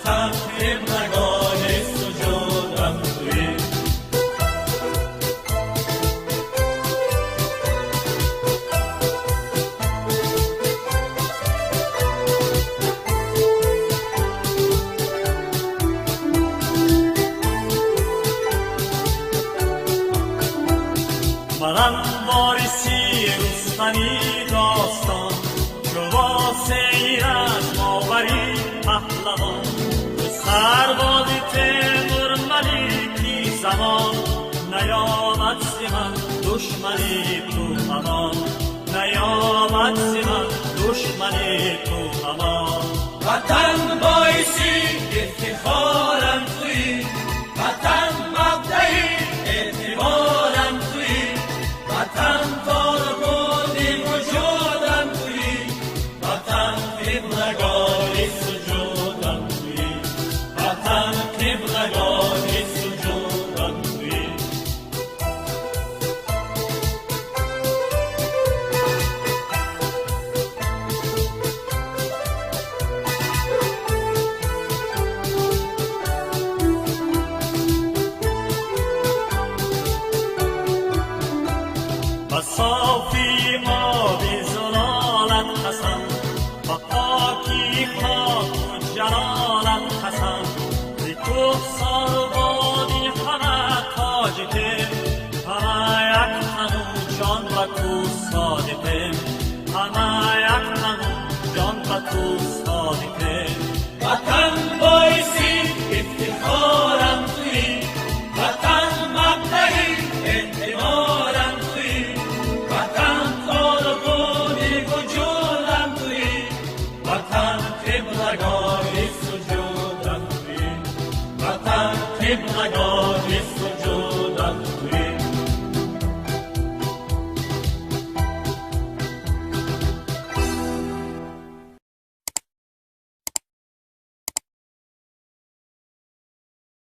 Ватан қиблагоҳи суҷудам туӣ. Манам вориси Рустами достон, чу восеи размовари паҳлавон, чу сарбози Темур малики замон, наёбад зи ман душмани ту амон, наёбад зи ман душмани ту амон. Ватан боиси ифтихорам туӣ, Ватан мабдаи эътиборам туӣ, Ватан торбуди вуҷудам туӣ, Ватан қиблагоҳи суҷудам туӣ, Ватан қиблагоҳи суҷудам туӣ. Ба софии оби зулолат қасам, ба покии хоку ҷалолат қасам, зи кӯҳсору водӣ ҳама тоҷикем, ҳама як тану ҷон ба ту содиқем, ҳама як тану ҷон ба ту содиқем. Ватан боиси ифтихорам туӣ, Ватан мабдаи эътиборам туӣ, Ватан торбуди вуҷудам туӣ, Ватан қиблагоҳи суҷудам туӣ, Ватан қиблагоҳи